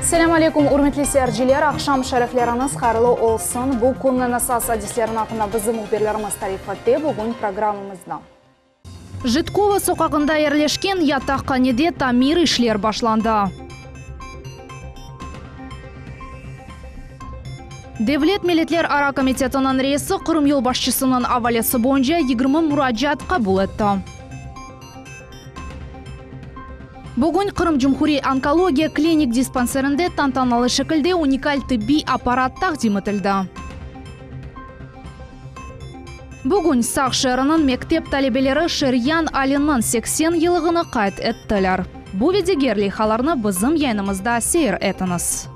Selâm aleyküm, ürmetli seyirciler, aqşam şerifleriñiz hayırlı olsun. Bu künniñ esas adislerini aqqında bizim mühbirlerimiz tarif etti bugün programmamızda. Jitkova soqağında yerleşken yataqhanede tamir işler başlandı. Devlet milletlerara komitetiniñ reisi Qırım yolbaşçısınıñ avalesi boyunca 20 muracaat qabul etti. Bugün Qırım Cumhuriy onkologiya klinik dispanserinde tantanalı şekilde unikal tıbbiy apparat taqdim etildi. Bugün Saq şeeriniñ mektep talebeleri Şeryan Aliniñ 80 yılığını qayd ettiler. Bu ve diger leyhalarnı bizim yayınımızda seyir etiñiz.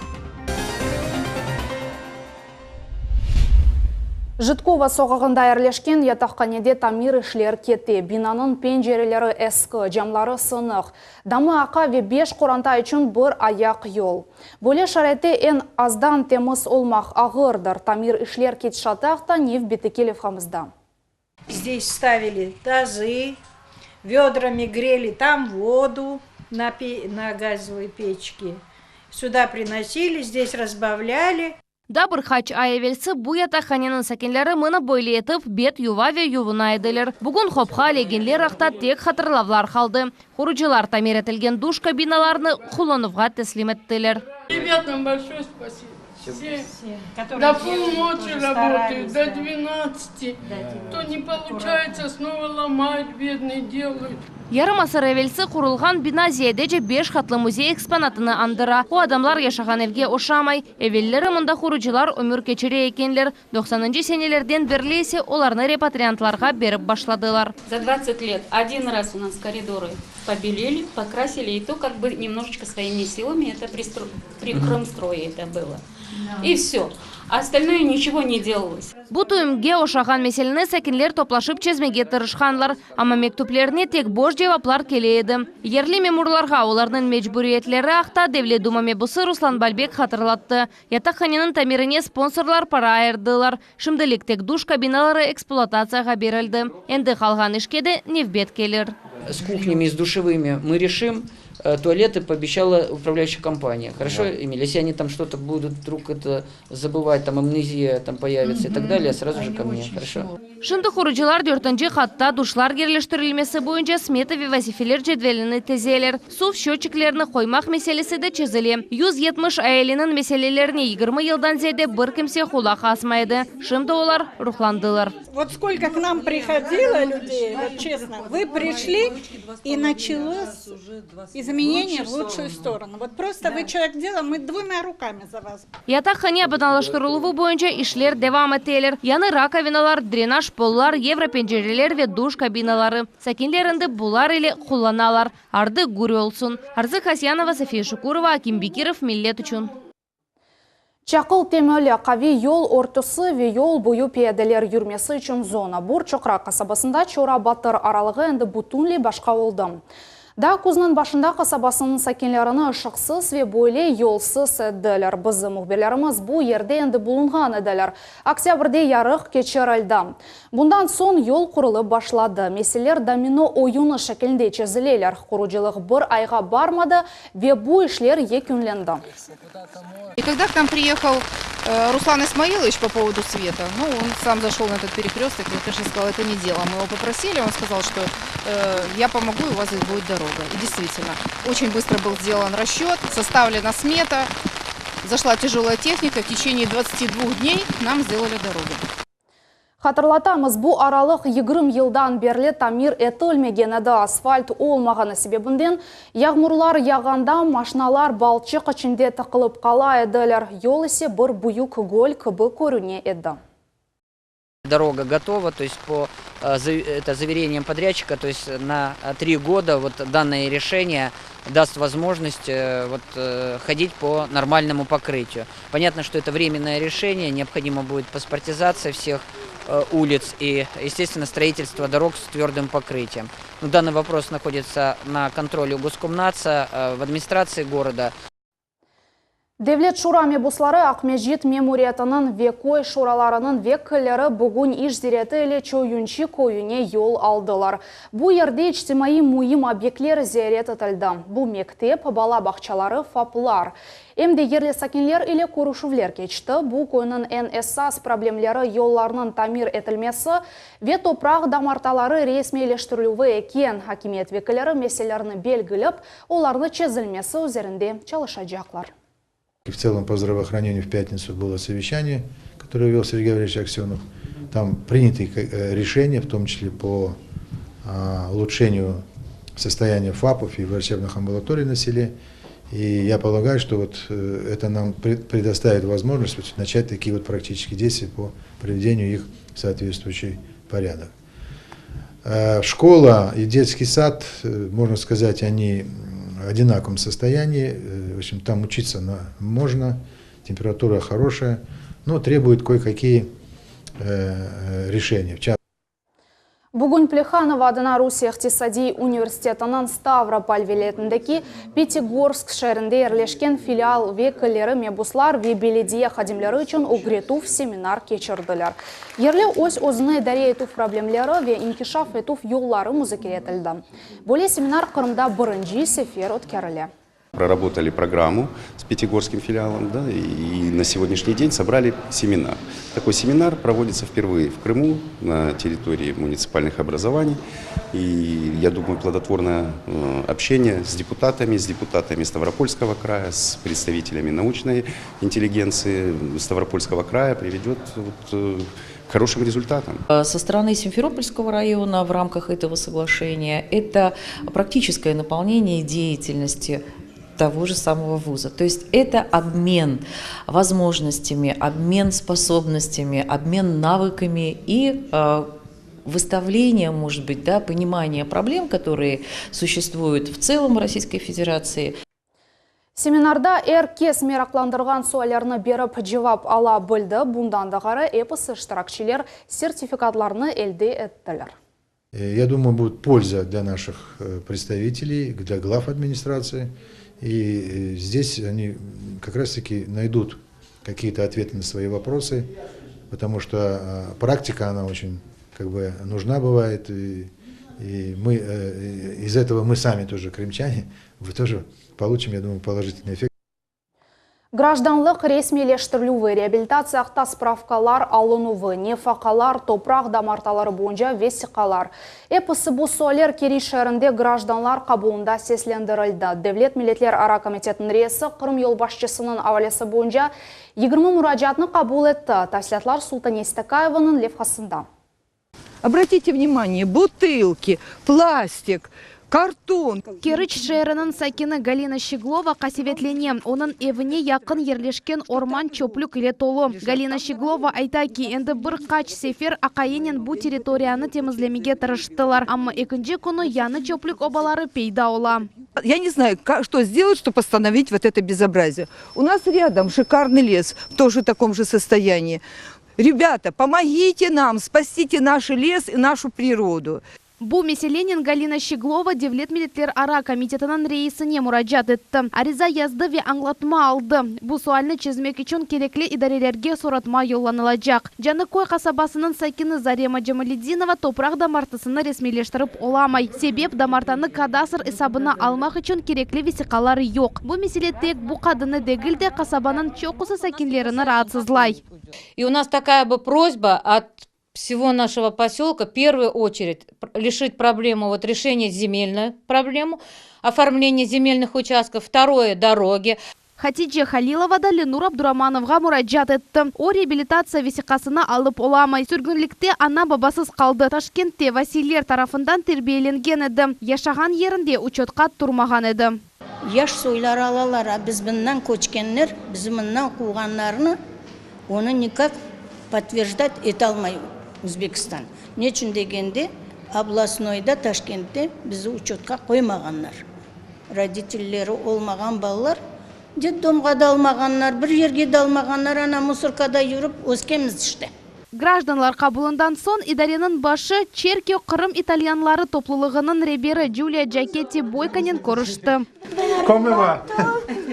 Jitkova soqağında yerleşken yataqhanede tamir işler kete. Binanıñ pencereleri eski, camları sınıq. Damı aqa ve beş qoranta içün bir ayaq yol. Böyle şaraitte eñ azdan temiz olmaq ağırdır. Tamir işler ketişatı aqta nevbetteki levhamızda. Zdes stavili tazı, vedrami greli tam vodu na na gazovıy peçke. Süda prinosili, zdes razbavlâli. Daa bir qaç ay evelsi bu yataqhaneniñ sakinleri mına böyle etip bet yuva ve yuvuna ediler. Bugün hopqa, legenler aqta tek hatırlavlar qaldı. Qurucılar tamir etilgen duş kabinalarını qullanuvğa teslim ettiler. Rебятам большое спасибо. Все до полночи работают, до двенадцати. То не получается, снова ломают, бедные, делают. Yarım asır evelsi qurulğan bina ziyadece beş qatlı müzey eksponatını añdıra. O, adamlar yaşağan evge oşamay. Evelleri mında qurucılar ömür keçire ekenler, doqsanıncı senelerden berli ise olarnı repatriantlarğa berip başladılar. За двадцать лет один раз у нас коридоры побелили, покрасили, и то как бы немножечко своими силами, это при Крымстрое это было. И все. Остальное ничего не делалось. Bu tüyümge oşağan meseleni sakinler toplaşıp çezmege tırışqanlar, amma mektüplerine tek boş cevaplar kele edi. Yerli memurlarğa olarnıñ mecburiyetleri aqta Devlet Duma mebusı Ruslan Balbek hatırlattı. Yataqhaneniñ tamirine sponsorlar para ayırdılar. Şimdilik tek duş kabinaları ekspluatatsiyağa berildi. Endi qalğan işke de nevbet kelir. S kuhnâmi, s duşevımi mı reşim, Tualeti poobещала upravляющая kompaniya. Хорошо, Эмиль, если они там что-то будут вдруг это забывать, там амнезия там появится и так далее, сразу же ко мне, хорошо? Şimdi qurucılar dörtünci qatta duşlar yerleştirilmesi boyunca smeta ve vazifeler cedvelini tizeler. Suv şötçiklerini qoymaq meselesi de çezile. 170 aileniñ meselelerine 20 yıldan ziyade bir kimse qulaq asmay edi. Şimdi olar ruhlandılar. Vot skolko k nam prihodilo lüdey, vot çestno, vı prişli i naçalos izmeneniye v lutşuyu storonu. Vot prosto vı çelovek dela, mı dvumya rukami za vas. Yataqhane abadanlaştırıluvı boyunca işler devam eteler. Yañı rakovinalar, drenaj pollar, yevropencereler ve duş kabinaları. Sakinler endi bular ile qullanalar. Ardı gür olsun. Arzı Kasyanova, Safiye Şukurova, Akim Bekirov, Millet içün. Çaqıl temeli, qaviy yol örtüsi ve yol boyu piyadeler yürmesi içün zona Bur-Çoqraq qasabasında Çora-Batır aralığı endi bütünley başqa oldı. Daa küzniñ başında qasabasınıñ sakinlerini ışıqsız ve böyle yolsız etdiler. Bizim mühbirlerimiz bu yerde endi bulunğan ediler. Oktâbrde yarıq keçirildi. Bundan soñ yol qurulıp başladı. Meseleler domino oyunı şeklinde çezileler. Qurucılıq bir ayğa barmadı ve bu işler yekünlendi. И когда к нам приехал Руслан Исмаилович по поводу света, ну, он сам зашел на этот перекресток и, конечно, сказал, это не дело. Мы его попросили, он сказал, что я помогу, и у вас здесь будет дорога. И действительно, очень быстро был сделан расчет, составлена смета, зашла тяжелая техника, в течение 22 дней нам сделали дорогу. Hatırlatamız, bu aralıq 20 yıldan berli tamir etilmegen edi. Asfalt olmağanı sebebinden yağmurlar yağğanda maşinalar balçıq içinde tıqılıp qala ediler, yol ise bir büyük göl kibi körüne edi. Дорога готова, то есть по это заверениям подрядчика, то есть на три года вот данное решение даст возможность вот ходить по нормальному покрытию. Понятно, что это временное решение, необходимо будет паспортизация всех улиц и, естественно, строительство дорог с твердым покрытием. Но данный вопрос находится на контроле у Госкомнаца, в администрации города. Devlet şura mebusları Aqmescit memuriyetiniñ ve köy şuralarınıñ vekilleri bugün iş ziyareti ile Çoyunçı köyüne yol aldılar. Bu yerde içtimaiy müim obyektler ziyaret etildi. Bu mektep, bala bağçaları, FAPlar. Em de yerli sakinler ile körüşüvler keçti. Bu köyniñ eñ esas problemleri yollarnıñ tamir etilmesi ve topraq damartaları resmiyleştirilüvi eken. Akimiyet vekilleri meselelerni belgilep, olarnı çezilmesi üzerinde çalışacaqlar. В целом по здравоохранению в пятницу было совещание, которое вел Сергей Валерьевич Аксенов. Там приняты решения, в том числе по улучшению состояния ФАПов и врачебных амбулаторий на селе. И я полагаю, что вот это нам предоставит возможность вот начать такие вот практические действия по приведению их в соответствующий порядок. Школа и детский сад, можно сказать, они в одинаковом состоянии. В общем, там учиться можно, температура хорошая, но требует кое-какие решения. Bugün Plehanovo adına Rusiye iqtisadiy universitetiniñ Stavropol vilâyetindeki Pyatigorsk şeerinde yerleşken filial vekilleri mebuslar ve belediye hadimleri içün ögretüv seminar keçirdiler. Yerli öz-özüni idare etüv problemleri ve inkişaf etüv yolları muzakere etildi. Böyle seminar Qırımda birinci sefer ötkerile. Проработали программу с Пятигорским филиалом, да, и на сегодняшний день собрали семинар. Такой семинар проводится впервые в Крыму на территории муниципальных образований. И я думаю, плодотворное общение с депутатами, с депутатами Ставропольского края, с представителями научной интеллигенции Ставропольского края приведет вот, к хорошим результатам. Со стороны Симферопольского района в рамках этого соглашения это практическое наполнение деятельности того же самого вуза. То есть это обмен возможностями, обмен способностями, обмен навыками и выставление, может быть, да, понимание проблем, которые существуют в целом в Российской Федерации. Seminarda er kes meraqlandırğan suallerini berip cevap ala bildi. Bundan da ğayrı episi iştirakçiler sertifikatlarnı elde ettiler. Я думаю, будет польза для наших представителей, для глав администрации. И здесь они как раз-таки найдут какие-то ответы на свои вопросы, потому что практика, она очень как бы нужна бывает. И, и мы, из этого мы сами тоже, крымчане, вы тоже получим, я думаю, положительный эффект. Grajdanlıq resmiyleştirilüvi, reabilitatsiya aqta spravkalar alınuvı, nefaqalar, topraq damartaları boyunca vesiqalar. Episi bu sualler Keriç şeerinde grajdanlar qabulında seslendirildi. Devlet milletlerara komitetiniñ reisi Qırım yolbaşçısınıñ avalesi boyunca 20 muracaatnı qabul etti. Tafsilâtlar Sultane Istakayevanıñ levhasında. Обратите внимание, бутылки, пластик, картон. Keriç şeeriniñ sakini Galina Şeglova qasevetlene. Onıñ evine yaqın yerleşken orman çöplük ile tolu. Galina Şeglova ayta ki, endi bir qaç sefer aqayınen bu territoriyanı temizlemege tırıştılar. Amma ekinci künü yañı çöplük obaları peyda ola. Я не знаю, что сделать, чтобы остановить вот это безобразие. У нас рядом шикарный лес, тоже в таком же состоянии. Ребята, помогите нам, спасите наш лес и нашу природу. Bu meselenen Galina Şeglova Devlet milletlerara komitetiniñ reisine muracaat etti. Ariza yazdı ve añlatma aldı. Bu sualni çezmek içün kerekli idarelerge soratma yollanılacaq. Canıköy qasabasınıñ sakini Zarema Cemaledinova topraq damartısını resmiyleştirip olamay. Sebep damartanı kadastr esabına almaq içün kerekli vesiqalar yoq. Bu mesele tek bu qadınnı degil de qasabanıñ çoqusı sakinlerini raatsızlay. И у нас такая бы просьба от всего нашего поселка, в первую очередь, решить проблему, вот решение земельную проблему, оформление земельных участков, второе – дороги. Hatice Halilova da Lenur Abduramanovğa muracaat etti. O reabilitatsiya vesiqasını alıp olamay. Sürgünlikte ana babasız qaldı. Taşkentte vasiyler tarafından terbiyelengen edi. Yaşağan yerinde uçetqa turmağan edi. Yaş soylar alalar, a biz mından köçkenler, bizi mından quvğanlarnı onı никак подтверждать ete almay Özbekistan. Neçün degende, областной da Taşkentte bizi uçetqa qoymağanlar. Родитель leri olmağan balalar детдом ğa da almağanlar, bir yerge de almağanlar, ana мусорка da yürip öskenmiz işte. Grajdanlar qabulından soñ idareniñ başı Çerkio Qırım italyanları toplulığınıñ reberi Julia Jaketti Boykonen körüşti. Come va?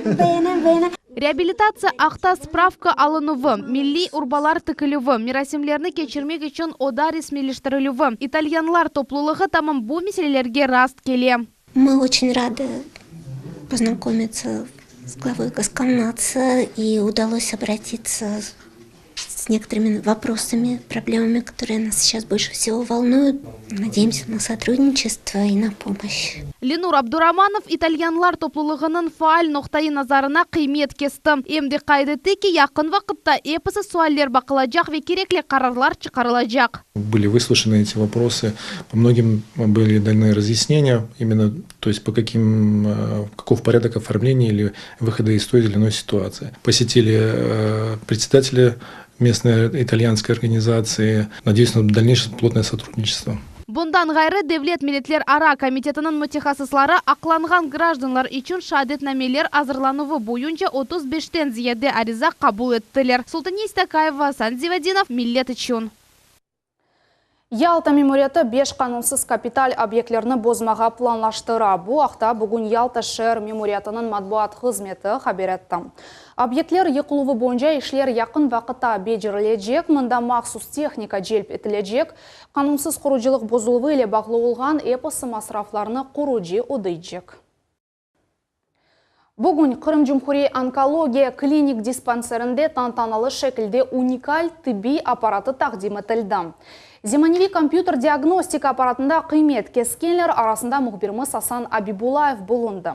Bene, bene. Reabilitatsiya aqta spravka alınuvı, milliy urbalar tikilüvi, merasimlerni keçirmek içün oda resmiyleştirilüvi, italyanlar toplulığı tamam bu meselelerge rast kele. Мы очень рады познакомиться с главой Госкомнаца и удалось обратиться с некоторыми вопросами, проблемами, которые нас сейчас больше всего волнуют. Надеемся на сотрудничество и на помощь. Lenur Abduramanov italyanlar toplulığınıñ faal noqtaiy nazarına qıymet kesti. Em de qayd etti ki, yaqın vaqıtta episi sualler baqılacaq ve kerekli qararlar çıqarılacaq. Были выслушаны эти вопросы, по многим были даны разъяснения, именно, то есть по каким, каков порядок оформления или выхода из той или иной ситуации. Посетили председателя местной итальянской организации. Надеюсь на дальнейшее плотное сотрудничество. Bundan ğayrı, Devlet milletlerara komitetiniñ mütehassısları aqlanğan grajdanlar içün şeadetnameler azırlanuvı boyunca 35-ten ziyade ariza qabul ettiler. Sultaniye Istakayeva, Asan Zivadinov, Millet içün. Yalta memuriyeti 5 qanunsız kapital obyektlerini bozmağa planlaştıra. Bu aqta bugün Yalta şeer memuriyetiniñ matbuat hızmeti haber etti. Obyektler yıqıluvı boyunca işler yaqın vaqıtta becerilecek, mında mahsus tehnika celp etilecek. Qanunsız qurucılıq bozuluvı ile bağlı olğan episi masraflarnı qurucı ödeycek. Bugün Qırım Cumhuriy onkologiya klinik dispanserinde tantanalı şekilde unikal tibbiy apparatı taqdim etildi. Zemaneviy kompyuter diagnostika apparatına qıymet keskenler arasında mühbirimiz Asan Abibullayev bulundı.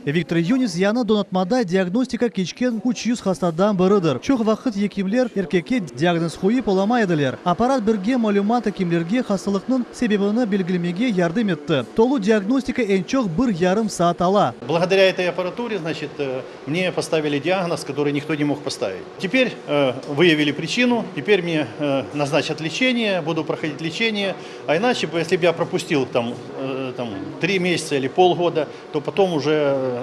Viktor Yunis yañı donatmada diagnostika keçken 300 hastadan biridir. Çoq vaqıt ekimler erkekke diagnoz qoyıp olamay ediler. Apparat bergen malümat ekimlerge hastalıqnıñ sebebini belgilemege yardım etti. Tolu diagnostika eñ çoq bir yarım saat ala. Благодаря этой аппаратуре, значит, мне поставили диагноз, который никто не мог поставить. Теперь э, выявили причину, теперь мне э, назначат лечение, буду проходить лечение. А иначе, бы, если бы я пропустил там, э, там, три месяца или полгода, то потом уже э,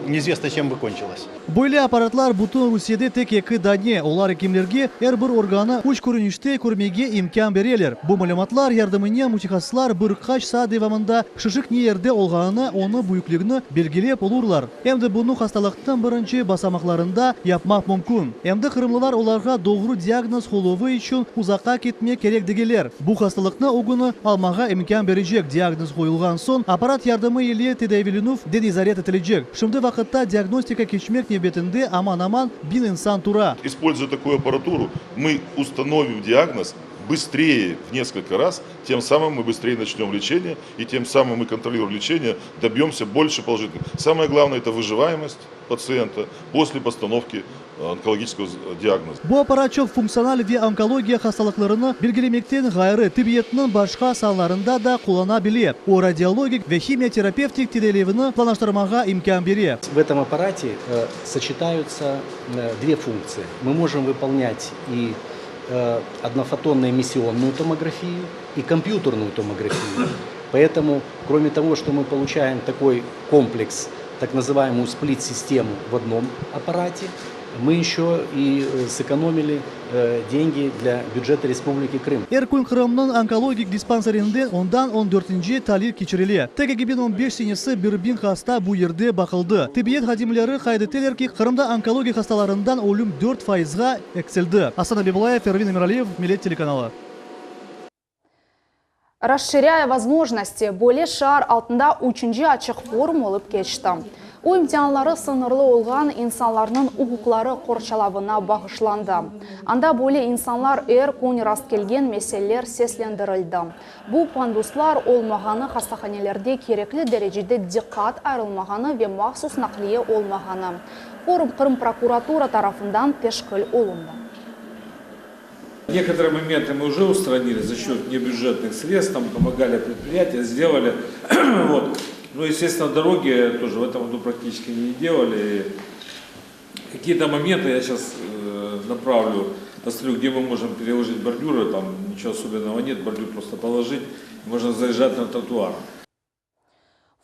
неизвестно, чем бы кончилось. Böyle apparatlar bütün Rusiyede tek eki dane. Olar ekimlerge er bir organnı üç körünişte körmege imkân bereler. Bu malümatlar yardımınen mütehassıslar bir qaç saat devamında şişik ne yerde olğanını, onıñ büyükligini belgilep olurlar. Em de bunı hastalıqnıñ birinci basamaqlarında yapmaq mümkün. Endi qırımlılar olarğa doğru diagnoz qoyuluvı içün uzaqqa ketmek kerek degiller. Bu hastalıqnıñ ögüni almağa imkân berecek diagnoz qoyulğan soñ apparat yardımı ile tedaviylenüv de nezaret etilecek. Şimdi vaqıtta diagnostika keçmek nevbetinde aman-aman 1000 insan tura. Используя такую аппаратуру, мы установим диагноз быстрее в несколько раз, тем самым мы быстрее начнем лечение, и тем самым мы контролируем лечение, добьемся больше положительных. Самое главное – это выживаемость пациента после постановки онкологического диагноза. Bu apparat çoq funktsional ve onkologiya hastalıqlarını belgilemekten ğayrı tibbiyetniñ başqa saalarında da qullana bile. O radiologik ve himioterapevtik tedaviylevni planlaştırmağa imkân bere. В этом аппарате э, сочетаются э, две функции. Мы можем выполнять и э, однофотонную эмиссионную томографию, и компьютерную томографию. Поэтому, кроме того, что мы получаем такой комплекс, так называемую сплит-систему в одном аппарате, мы еще и э, сэкономили э, деньги для бюджета Республики Крым. Er kün Qırımnıñ onkologik dispanserinde ondan 14-nci talil keçirile. Tek 2015 senesi 1000 hasta bu yerde baqıldı. Tibbiyet hadimleri qayd ettiler ki, Qırımda onkologiya hastalarından ölüm 4 fayızğa eksildi. Asan Abibullayev, Ervin Emiraliyev, Millet telekanalı. Расширяя возможности, böyle şiar altında üçünci açıq forum olıp keçti. O imkânları sıñırlı olğan insanlarnıñ uquqları qorçalavına bağışlandı. Anda böyle insanlar er kün rastkelgen meseleler seslendirildi. Bu panduslar olmağanı hastahanelerde kerekli derecede diqqat ayırılmağanı ve mahsus naqliye olmağanı. Forum Qırım prokuratura tarafından teşkil olundı. Некоторые моменты мы уже устранили за счет небюджетных средств, там помогали предприятия, сделали. вот. Ну, естественно, дороги тоже в этом году практически не делали. Какие-то моменты я сейчас э, направлю, посмотрю, где мы можем переложить бордюры, там ничего особенного нет, бордюр просто положить, можно заезжать на тротуар.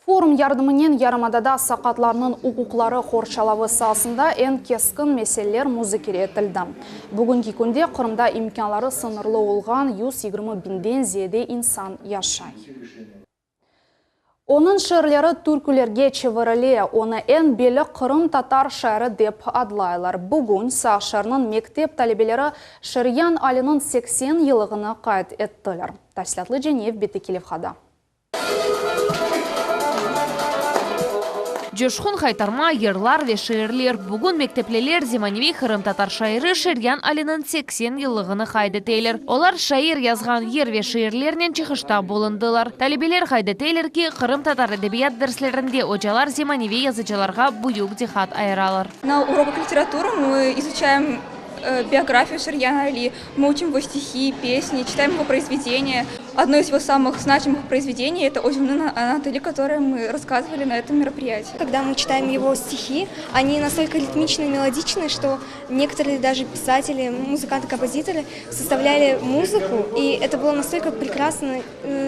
Forum yardımınen yarımadada saqatlarnıñ uquqları qorçalavı saasında eñ keskin meseleler muzakere etildi. Bugünki künde Qırımda imkânları sıñırlı olğan 120 biñden ziyade insan yaşay. Onıñ şiirleri türkülerge çevirile, onı eñ belli qırımtatar şairi dep adlaylar. Bugün Saq şeeriniñ mektep talebeleri Şeryan Aliniñ 80 yıllığını qayd ettiler. Tafsilâtlı Cenevbeteki levhada. Coşqun haytarma, yırlar ve şiirler. Bugün mektepliler zemaneviy qırımtatar şairi Şeryan Aliniñ 80 yıllığını qayd eteler. Olar şair yazğan yır ve şiirlernen çıqışta bulundılar. Talebeler qayd eteler ki, qırımtatar edebiyat derslerinde ocalar zemaneviy yazıcılarğa büyük diqqat ayıralar. Na urokах литературы мы изучаем biografiyu Şeryana Ali, мы учим его stihи, pesni, çitayem ego proizvedeniya. Одно из его самых значимых произведений – это Özümniñ ana tili, которое мы рассказывали на этом мероприятии. Когда мы читаем его стихи, они настолько ритмичны и мелодичны, что некоторые даже писатели, музыканты, композиторы составляли музыку, и это было настолько прекрасно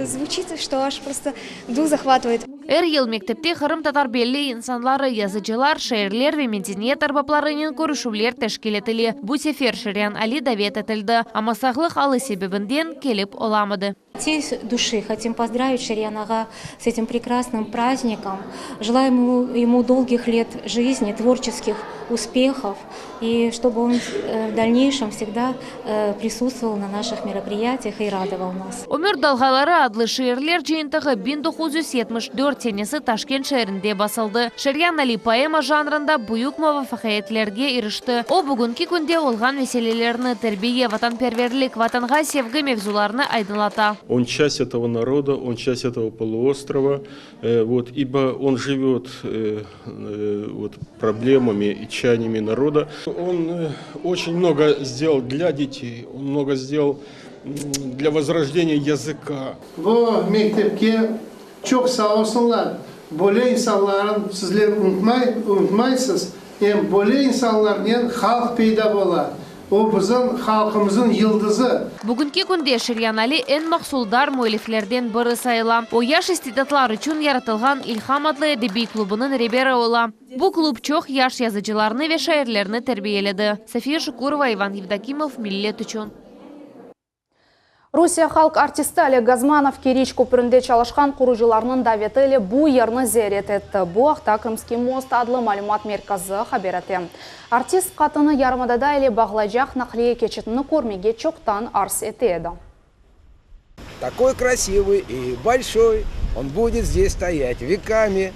звучит, что аж просто дух захватывает. Er yıl mektepte qırımtatar belli insanları, yazıcılar, şairler ve medeniyet erbaplarınen körüşüvler teşkil etile. Bu sefer Şeryan Ali davet etildi, amma sağlıq alı sebebinden kelip olamadı. От всей души хотим поздравить Шерьян ağa с этим прекрасным праздником. Желаем ему, ему долгих лет жизни, творческих успехов и чтобы он в дальнейшем всегда присутствовал на наших мероприятиях и радовал нас. Ömür dalğaları adlı şiirler cıyıntığı 1974 senesi Taşkent şeerinde basıldı. Şeryan Ali poema janrında büyük muvafaqiyetlerge irişti. O, bugünki künde olğan meselelerni, terbiye, vatanperverlik, Vatanğa sevgi mevzularını aydınlata. Он часть этого народа, он часть этого полуострова, вот, ибо он живет вот, проблемами и чаяниями народа. Он очень много сделал для детей, он много сделал для возрождения языка. Bu mektepke çoq sağ olsunlar, böyle insanların sizler unutmay, unutmaysız, em böyle insanlarnen halq peyda bola, o bizim halqımızın yıldızı. Bugünki künde Şeryan Ali eñ mahsuldar müelliflerden biri sayıla. O, yaş istidatlar içün yaratılğan İlham adlı edebiy klubınıñ reberi ola. Bu klub çoq yaş yazıcılarnı ve şairlerni terbiyeledi. Safiye Şukurova, İvan Yevdokimov, Millet içün. Rusiye halq artisti Oleg Gazmanov Keriç köpründe çalışqan qurucılarnıñ daveti ile bu yerni ziyaret etti. Bu aqta Krımskiy most adlı malümat merkezi haber ete. Artist qatını yarımadada ile bağlaycaq naqliye keçitini körmege çoqtan arz ete edi. Такой красивый и большой, он будет здесь стоять веками.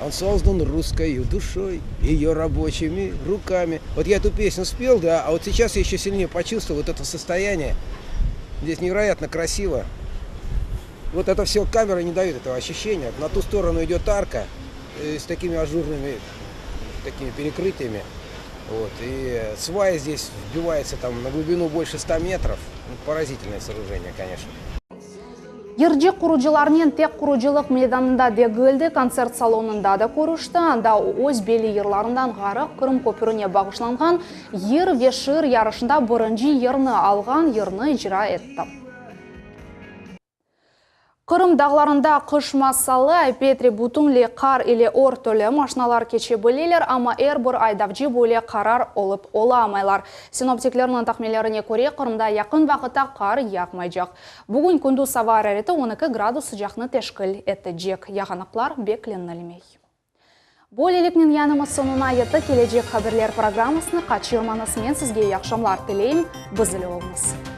Он создан русской душой, ее рабочими руками. Вот я эту песню спел, да, а вот сейчас я еще сильнее почувствовал вот это состояние. Здесь невероятно красиво. Вот это все камера не дает этого ощущения. На ту сторону идет арка с такими ажурными такими перекрытиями. Вот. И свая здесь вбивается там на глубину больше 100 метров. Ну, поразительное сооружение, конечно. Yırcı qurucılarnen tek qurucılıq meydanında degil de, kontsert salonında da körüşti. Anda o öz belli yırlarından ğayrı Qırım köpürine bağışlanğan yır ve şiir yarışında birinci yerni alğan yırnı icra etti. Qırım dağlarında qış masalı, Ay-Petri bütünley qar ile örtüli, maşinalar keçe bileler, amma er bir aydavcı böyle qarar olıp olamaylar. Sinoptiklerniñ tahminlerine köre, Qırımda yaqın vaqıtta qar yağmaycaq. Bugün kündüz ava arareti on eki gradus sıcaqnı teşkil etecek. Yağanaqlar beklenilmey. Böyleliknen yayınımız soñuna yetti. Kelecek haberler programmasını qaçırmañız. Men sizge iyi aqşamlar tileyim. Biz ile oluñız.